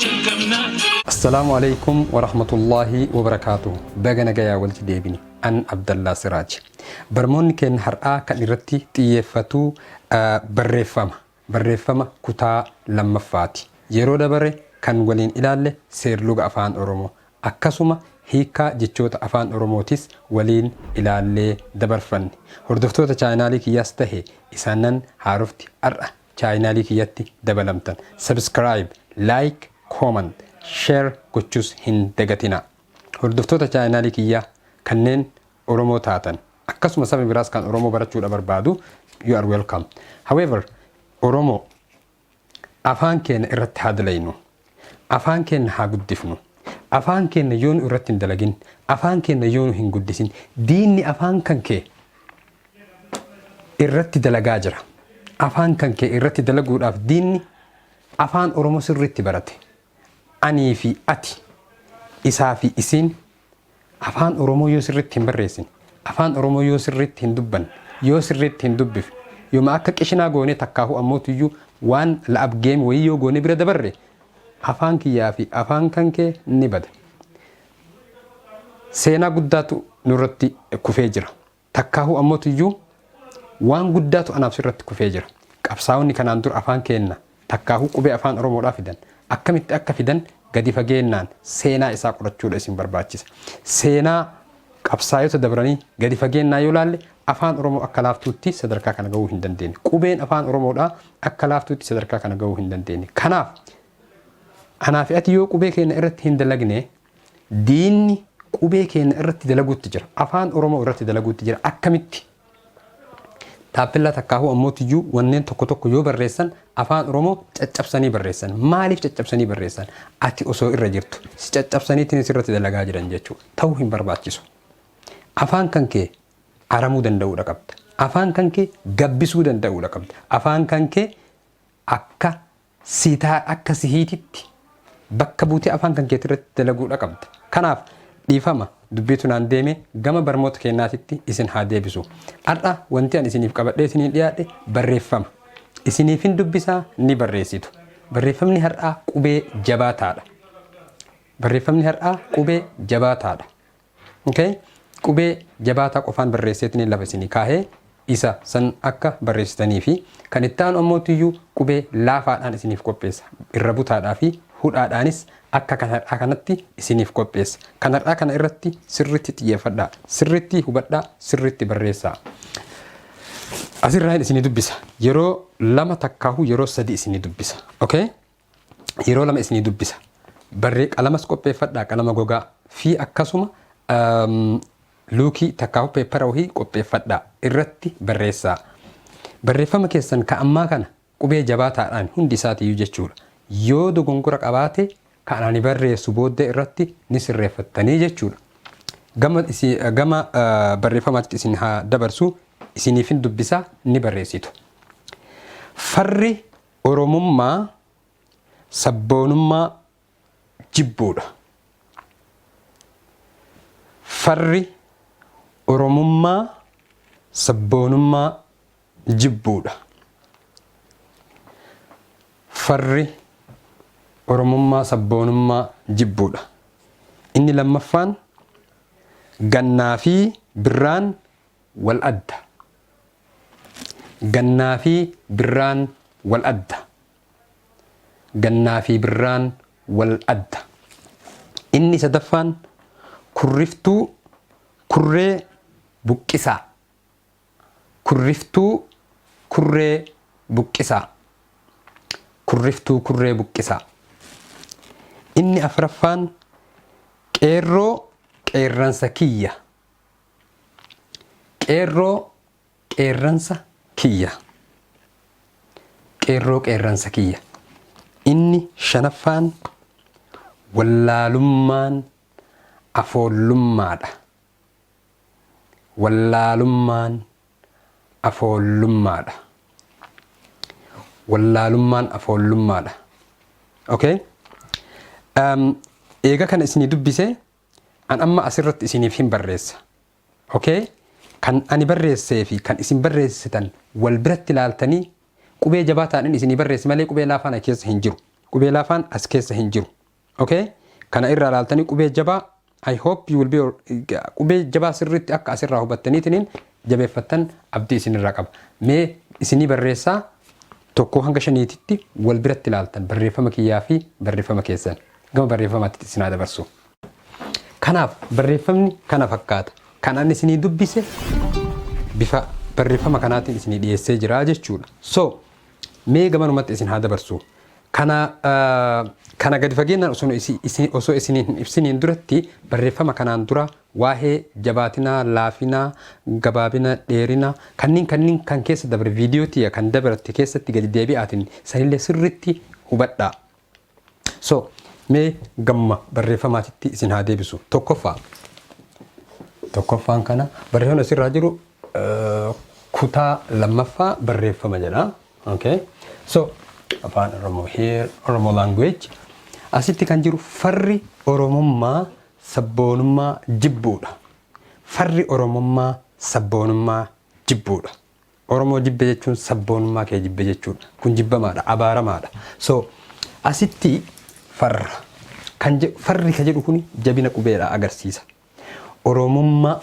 Jalqabna. Assalaamu alaikum warahmatullaahi wabarakaatuh. Baga nagayaa walitti deebine. An Abdallaa Siraaj. Barmoonni keenya har'aa kan irratti xiyyeeffatu barreeffama. Barreeffama kutaa lammaffaati. Yeroo dabare kan waliin ilaalle seerluga Afaan Oromoo. Akkasuma hiikkaa jechoota Afaan Oromootis waliin ilaallee dabarfanne. Hordoftoota chaayinaalii kiyyaas tahe isaanan haarofti har'a chaayinaalii kiyyatti dabalamtan. Subscribe, like, comment, share gochuus hin dagatinaa. Hordoftoota chaayinaalii kiyyaa kanneen Oromoo taatan akkasuma saba biraas kan Oromoo barachuudha barbaadu, you are welcome. However, Oromoo afaan keenya irratti haa dalaynu. Afaan keenya haa guddifnu. Afaan keenya yoo nu irratti hin dalagin, afaan keenya yoo nu hin guddisin, diinni afaan kan kee irratti dalagaa jira. Afaan kan kee irratti dalaguudhaaf diinni Afaan Oromoo sirriitti barate. Anii fi ati, isaa fi isiin Afaan Oromoo yoo sirriitti hin barreessine, Afaan Oromoo yoo sirriitti hin dubbanne, yoo sirriitti hin dubbifne, yooma akka qishinaa goonee takkaahu ammootuyyuu waan la'ab geem wayii yoo goonee bira dabarre, afaan kiyyaa fi afaan kan kee ni bada. Seenaa guddaatu nurratti kufee jira. Takkaahuu ammootuyyuu waan guddaatu anaaf sirratti kufee jira. Qabsaa'onni kanaan dura afaan keenna takkaahuu qubee Afaan Oromoodhaa fidan akkamitti akka fidan gadi fageennaan seenaa isaa qorachuudha isin barbaachisa. Seenaa qabsaayota dabranii gadi fageennaa yoo laalle, Afaan Oromoo akka laaftuutti sadarkaa kana gahuu hin dandeenye. Qubeen Afaan Oromoodhaa akka laaftuutti sadarkaa kana gahuu hin dandeenye. Kanaaf anaa fi ati yoo qubee keenya irratti hin dalagne, diinni qubee keenya irratti dalaguutti jira. Afaan Oromoo irratti dalaguutti jira. Akkamitti? Taappellaa takkaahuu ammootiyyuu wanneen tokko tokko yoo barreessan Afaan Oromoo caccabsanii barreessan. Maaliif caccabsanii barreessan? Ati osoo irra jirtu si caccabsaniitiin sirratti dalagaa jiran jechuudha. Ta'uu hin barbaachisu. Afaan kan kee aramuu danda'uudha qabda. Afaan kan kee gabbisuu danda'uudha qabda. Afaan kan kee akka sitaa akka sihiititti bakka buutee afaan kan keetii irratti dalaguudha qabda. Kanaaf dhiifama, dubbiitu naan deeme, gama barmoota keenyaatitti isin haa deebisu. Har'a wanti ani isiniif qabadhee isiniin dhiyaadhe barreeffama. Isiniifin dubbisaa, ni barreessitu. Barreeffamni har'aa qubee jabaataadha. Barreeffamni har'aa qubee jabaataadha. Okay? Qubee jabaataa qofaan barreesseetiin lafa isinii kaahee isa san akka barreessitanii fi kan itti aanu ammootiyyuu qubee laafaadhaan isiniif qopheessa. Irra butaadhaa fi hudhaadhaanis akka kan har'aa kanatti isiniif qopheessa. Kan har'aa kana irratti sirriitti xiyyeeffadhaa. Sirriitti hubadhaa, sirriitti barreessaa. Asirraa isinii dubbisa. Yeroo lama takkaahuu yeroo sadi isinii dubbisa. Okay? Yeroo lama isinii dubbisa. Barree qalamas qopheeffadhaa, qalama gogaa fi akkasuma luukii takkaahuu peepara wahii qopheeffadhaa, irratti barreessaa. Barreeffama keessan ka ammaa kana qubee jabaataadhaan hundi isaatiiyyuu jechuudha. Yoo dogongora qabaate kan ani barreessu booddee irratti ni sirreeffattanii jechuudha. Gama barreeffamaatti isin haa dabarsu, isiniifin dubbisaa, ni barreessitu. Farri Oromummaa sabboonummaa jibbuudha. Farri Oromummaa sabboonummaa jibbuudha. Farri Oromummaa sabboonummaa jibbuudha. Inni lammaffaan, gannaa fi birraan wal adda. Gannaa fi birraan wal adda. Gannaa fi birraan wal adda. Inni sadaffaan, kurriftuu kurree buqqisaa. Kurriftuu kurree buqqisaa. Kurriftuu kurree buqqisaa. Inni afraffaan, qeerroo qeerransa kiyya. Qeerroo qeerransa kiyya. Qeerroo qeerransa kiyya. Inni shanaffaan, wallaalummaan afoollummaadha. Wallaalummaan afoollummaadha. Wallaalummaan afoollummaadha. Okay? Eega kana isinii dubbise, an amma asirratti isiniif hin barreessa. Okay? Kan ani barreessee fi kan isin barreessitan wal biratti ilaaltanii, qubee jabaa ta'aniin isinii barreesse malee qubee laafaan keessa hin jiru. Qubee laafaan as keessa hin jiru. Okay? Kana irraa ilaaltanii qubee jabaa, I hope you will be, qubee jabaa sirriitti akka asirraa hubattaniitiniin jabeeffattan abdii isinirraa qaba. Mee isinii barreessaa, tokko hanga shaniititti wal biratti ilaaltan, barreeffama kiyyaa fi barreeffama keessan. Gama barreeffamaatti isinaa dabarsu. Kanaaf barreeffamni kana fakkaata. Kan ani isinii dubbise bifa barreeffama kanaatiin isinii dhiyeessee jira jechuudha. So mee gamanumatti isin haa dabarsu. Kana gadi fageenyaan osoo isin hin ibsiniin duratti, barreeffama kanaan dura waa'ee jabaatinaa, laafinaa, gabaabina, dheerina kanneen kan keessa dabre viidiyoo tiyya kan dabarte keessatti gadi deebi'aatiin sanillee sirritti hubadhaa. So mee gamma barreeffamaatitti isin haa deebisu. Tokkoffaa. Tokkoffaan kana barreeffamni asirraa jiru kutaa lammaffaa barreeffama jedha. Okay. So Afaan Oromoo here, Oromo language. Asitti kan jiru farri Oromummaa sabboonummaa jibbuudha. Farri Oromummaa sabboonummaa jibbuudha. Oromoo jibbe jechuun sabboonummaa kee jibbe jechuudha. Kun jibbamaadha, abaaramaadha. So asitti farra kan jedhu, farri ka jedhu kun jabina qubeedha agarsiisa. Oromummaa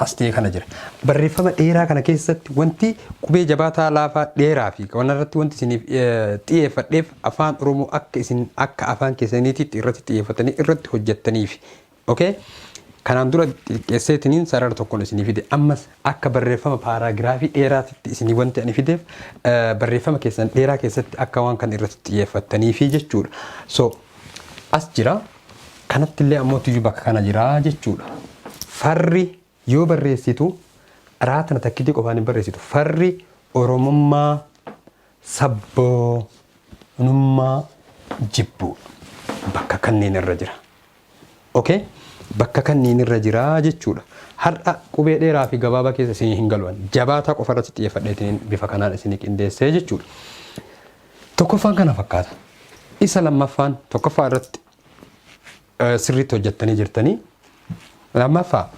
as ta'e kana jira. Barreeffama dheeraa kana keessatti wanti qubee jabaataa, laafaa, dheeraa fi waan irratti wanti isiniif xiyyeeffadheef Afaan Oromoo akka isin akka afaan keessaniititti irratti xiyyeeffatanii irratti hojjettaniif. Okay? Kanaan dura xiqqeesseetiniin sarara tokkoon isinii fide. Ammas akka barreeffama paaraagiraafii dheeraatitti isinii wanti ani fideef barreeffama keessan dheeraa keessatti akka waan kan irratti xiyyeeffattaniifi jechuudha. So as jira. Kanatti illee ammoo tuyyuu bakka kana jira jechuudha. Farri yoo barreessitu raatana takkitii qofaan hin barreessitu. Farri Oromummaa sabboonummaa jibbuu bakka kanneen irra jira. Okay? Bakka kanneen irra jira jechuudha. Har'a qubee dheeraa fi gabaabaa keessa isinii hin galu'an. Jabaataa qofa irratti xiyyeeffadheetiin bifa kanaan isinii qindeessee jechuudha. Tokkoffaan kana fakkaata. Isa lammaffaan, tokkoffaa irratti sirriitti hojjettanii jirtanii. Lammaffaa,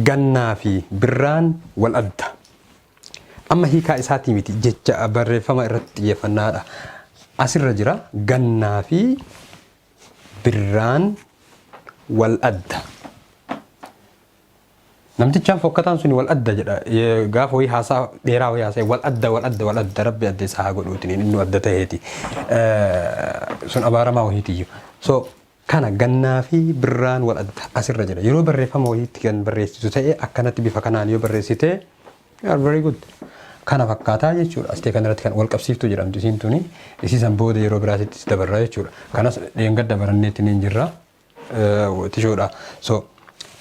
gannaa fi birraan wal adda. Amma hiikaa isaatii miti, jecha barreeffama irratti xiyyeeffannaadha. Asirra jira, gannaa fi birraan wal adda. Namtichaan fokkataan suni wal adda jedha. Gaafa wayii haasaa dheeraa wayii haasa'e, wal adda, wal adda, wal adda, rabbi adda isaa haa godhuutiin inni adda ta'eeti. Sun abaaramaa wayiitiyyuu. So kana gannaa fi birraan wal adda asirra jira. Yeroo barreeffama wayiitti kan barreessitu ta'e akkanatti bifa kanaan yoo barreessite, you are very good. Kana fakkaataa jechuudha. Astee kanarratti kan wal qabsiiftuu jedhamtu isiin tuni, isiisan booda yeroo biraatittis dabarra jechuudha. Kanas dheengadda baranneetti ni jirra. Tishoodha. So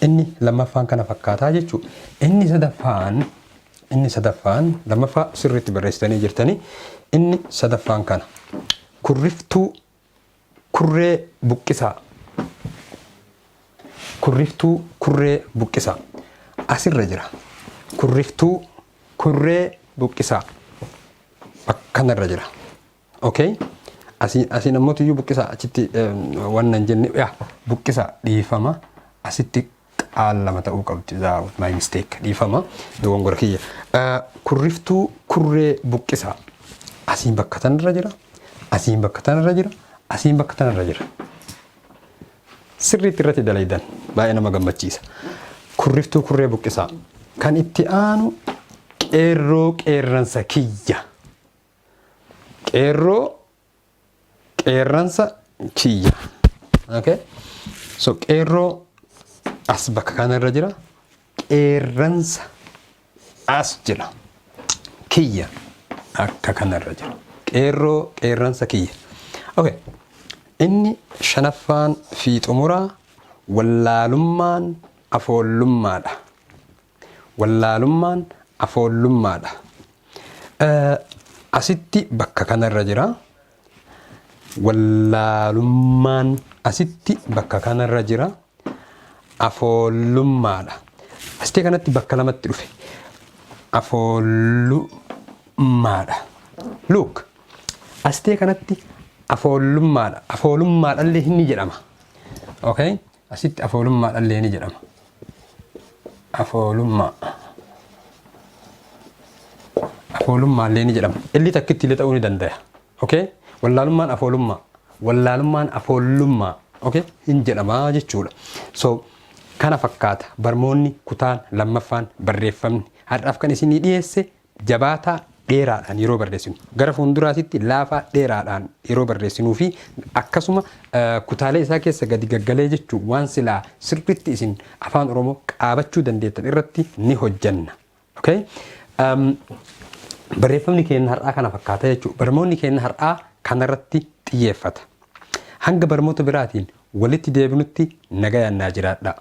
inni lammaffaan kana fakkaataa jechuudha. Inni sadaffaan, lammaffaa sirriitti barreessitanii jirtanii. Inni sadaffaan kana. Kurriftuu kurree buqqisaa. Kurriftuu kurree buqqisaa. Asirra jira. Kurriftuu kurree buqqisaa. Akkanarra jira. Okay? Asiin ammoo tuyyuu buqqisaa achitti waan hin jenne, yaa buqqisaa, dhiifama, asitti qaal lama ta'uu qabdi. That was my mistake. Dhiifama, dogongora kiyya. Kurriftuu kurree buqqisaa. Asiin bakka tanarra jira. Asiin bakka tanarra jira. Asiin bakka tanarra jira. Sirriitti irratti dalaydan, baay'ee nama gammachiisa. Kurriftuu kurree buqqisaa. Kan itti aanu qeerroo qeerransa kiyya. Qeerroo qeerransa kiyya. Okay? So qeerroo as bakka kanarra jira. Qeerransa as jira. Kiyya akka kanarra jira. Qeerroo qeerransa kiyya. Okay. Inni shanaffaan fi xumuraa wallaalummaan afoollummaadha. Wallaalummaan afoollummaadha. Asitti bakka kanarra jira. Wallaalummaan asitti bakka kanarra jira. Afoollummaadha. Asitti kanatti bakka lamatti dhufe. Afoollummaadha. Look. Astee kanatti afoollummaadha. Afoolummaadhallee ni jedhama. Okay? Asitti afoolummaadhallee ni jedhama. Afoolummaa. Afoolummaallee ni jedhama. Illi takkitti illee ta'uu ni danda'a. Okay? Wallaalummaan afoolummaa. Wallaalummaan afoollummaa. Okay? Hin jedhamaa jechuudha. So, kana fakkaata barmoonni kutaan lammaffaan barreeffamni har'aaf kan isinii dhiyeesse jabaataa dheeraadhaan yeroo barreessinu gara fuulduraatitti laafaa dheeraadhaan yeroo barreessinuu fi akkasuma kutaalee isaa keessa gadi gaggalee jechuun waan silaa sirriitti isin afaan Oromoo qaabachuu dandeettan irratti ni hojjanna. Okay? Barreeffamni keenya har'aa kana fakkaata jechuudha. Barmoonni keenya har'aa kanarratti xiyyeeffata. Hanga barmoota biraatiin walitti deebinutti nagayaan naa jiraadha.